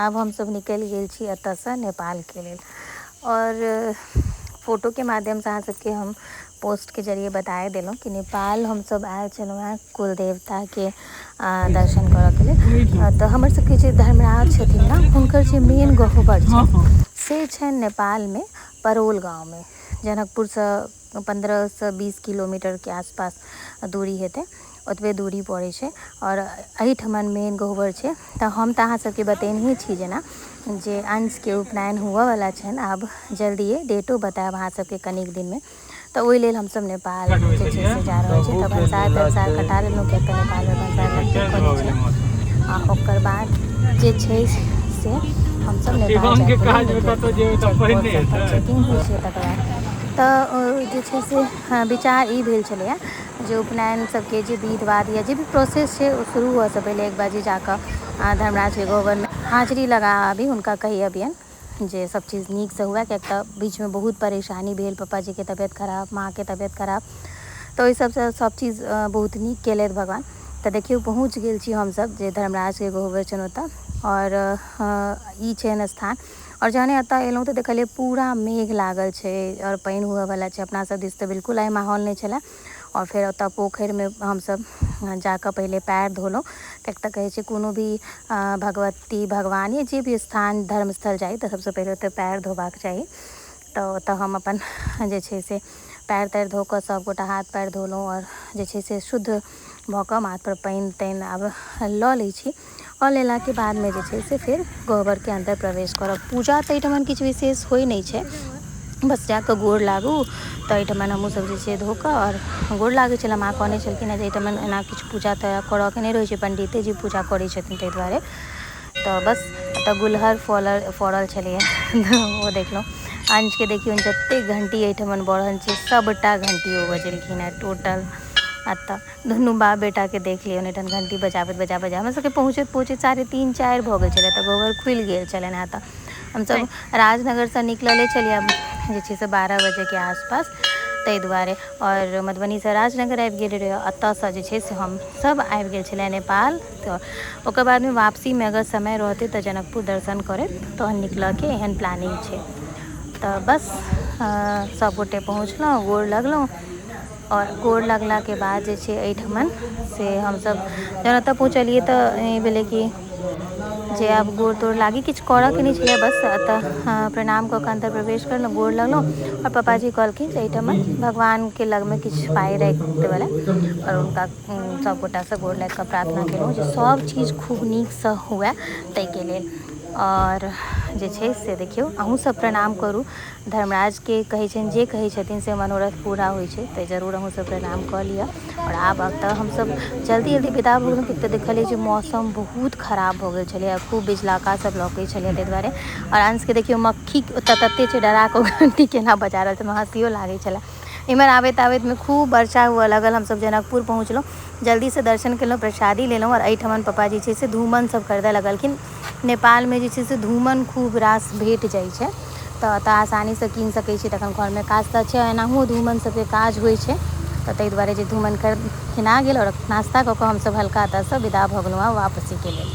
आब हमसभ निकलि गेल छी एतऽसँ नेपालके लेल। आओर फोटोके माध्यमसँ अहाँ सबके हम पोस्टके जरिए बताए देलहुँ कि नेपाल हमसभ आयल छलहुँ हेँ कुल देवताके दर्शन करऽके लेल। तऽ हमर सबके जे धर्मराज छथिन ने, हुनकर जे मेन गहबर छै से छनि नेपालमे परोल गाँवमे। जनकपुरसँ 15सँ 20 किलोमीटरके आसपास दूरी हेतै, ओतबे दूरी पड़ै छै आओर एहिठमन मेन गहबर छै। तऽ हम तऽ अहाँ सबके बतेनहे छी जेना जे अंशके उपनयन हुअवला छनि आब जल्दिए, डेटो बतायब अहाँ सबके कनिक दिनमे। तऽ ओहि लेल हमसब नेपाल जे छै से जा रहल छी। तऽ भनसार तनसार कटा लेलहुँ, किएक तऽ नेपालमे भनसार लगबे करै छै। आ ओकर बाद जे छै से हमसब नेपाल जाइके लेल निकलि गेलहुँ। चेकिंग होइ छै तकर बाद तऽ जे छै से विचार ई भेल छलैए जे उपनयन सबके जे विध वाध या जे भी प्रोसेस छै ओ शुरू हुअसँ पहिले एक बार जे जाकऽ धर्मराजके गहबरमे हाजरी लगा आबी, हुनका कहि अबियनि जे सब चीज नीकसँ हुए। किएक तऽ बीचमे बहुत परेशानी भेल, पप्पाजीके तबियत खराब, माँके तबियत खराब, तऽ ओहि सबसँ सब चीज बहुत नीक केलथि भगवान। तऽ देखियौ, पहुँच गेल छी हमसब जे धर्मराजके गहबर छनि ओतऽ। आओर ई छनि स्थान। आओर जहने एतऽ एलहुँ तऽ देखलियै पूरा मेघ लागल छै आओर पानि हुअवला छै। अपना सब दिस तऽ बिल्कुल आइ माहौल नहि छलै। आओर फेर ओतऽ पोखरिमे हमसब जाकऽ पहिले पयर धोलहुँ, किएक तऽ कहै छै कोनो भी भगवती भगवान या जे भी स्थान धर्म स्थल जाइ तऽ सबसँ पहिले ओतऽ पयर धोबाक चाही। तऽ ओतऽ हम अपन जे छै से पयर तायर धो कऽ सबगोटा हाथ पयर धोलहुँ आओर जे छै से शुद्ध भऽ कऽ माथपर पानि तानि आब लऽ लै छी। आओर लेलाके बादमे जे छै से फेर गहबरके अन्दर प्रवेश करब। पूजा तऽ एहिठमन किछु विशेष होइ नहि छै, बस जाकऽ गोर लागू। तऽ एहिठमन हमहूँसभ जे छै धो कऽ आओर गोर लागै छलहुँ। माँ कहने छलखिन हेँ जे एहिठमन एना किछु पूजा तऽ करऽके नहि रहै छै, पण्डिते जी पूजा करै छथिन ताहि दुआरे। तऽ बस एतऽ गुलहर फड़ल फड़ल छलैए तऽ ओ देखलहुँ। अंशके देखियौ, जतेक घण्टी एहिठमन बढ़ल छै सभटा घण्टी ओ बजेलखिन हेँ टोटल। एतऽ दुनू बाप बेटाके देख लियौन एहिठाम घण्टी बजाबैत बजा बजा। हमरा सबके पहुँचैत पहुँचैत 3:30 4 भऽ गेल छलै, तऽ गहबर खुलि गेल छलनि हेँ। तऽ हमसब राजनगरसँ निकलले छलियै जे छै से 12 बजेके आसपास, ताहि दुआरे। आओर मधुबनीसँ राजनगर आबि गेल रहै, एतऽसँ जे छै से हमसब आबि गेल छलियै नेपाल। तऽ ओकर बादमे वापसीमे अगर समय रहतै तऽ जनकपुर दर्शन करैत तहन निकलऽके एहन प्लानिंग छै। तऽ बस सबगोटे पहुँचलहुँ, गोर लगलहुँ। आओर गोर लगलाके बाद जे छै एहिठमन से हमसब जहन ओतऽ पहुँचलियै तऽ ई भेलै कि जे आब गोर तोर लागी, किछु करऽके नहि छलै, बस एतऽ प्रणाम कऽ कऽ अन्दर प्रवेश करलहुँ, गोर लगलहुँ। आओर पपाजी कहलखिन जे एहिठमन भगवानके लगमे किछु पाइ राखि देबऽ लए। आओर हुनका सबगोटासँ गोर लागि कऽ प्रार्थना केलहुँ जे सब चीज खूब नीकसँ हुए ताहिके लेल। आओर जे छै से देखियौ, अहूँ सब प्रणाम करू धर्मराजके। कहै छनि जे कहै छथिन से मनोरथ पूरा होइ छै, तऽ जरूर अहूँ सब प्रणाम कऽ लिअ। आओर आब तऽ हमसब जल्दी जल्दी विदा भऽ गेलहुँ, किएक तऽ देखलियै जे मौसम बहुत खराब भऽ गेल छलै, खूब बिजलौका सब लौकै छलै ताहि दुआरे। आओर अंशके देखियौ, मक्खी ओतऽ तते छै, डरा कऽ घण्टी केना बजा रहल छै, हँसियो लागै छलै। इम्हर आबैत आबैतमे खूब वर्षा हुअ लागल। हमसब जनकपुर पहुँचलहुँ, जल्दीसँ दर्शन केलहुँ, प्रसादी लेलहुँ। आओर एहिठमन पप्पा जे छै से धूमन सब खरीदऽ लगलखिन। नेपालमे जे छै से धूमन खूब रास भेट जाइ छै, तऽ एतऽ आसानीसँ कीन सकै छी। तखन घरमे काज तऽ छै, एनाहुओ धूमन सबके काज होइ छै, तऽ ताहि दुआरे जे धूमन किना गेल। आओर नाश्ता कऽ कऽ हमसब हल्का एतऽसँ विदा भऽ गेलहुँ हँ वापसीके लेल।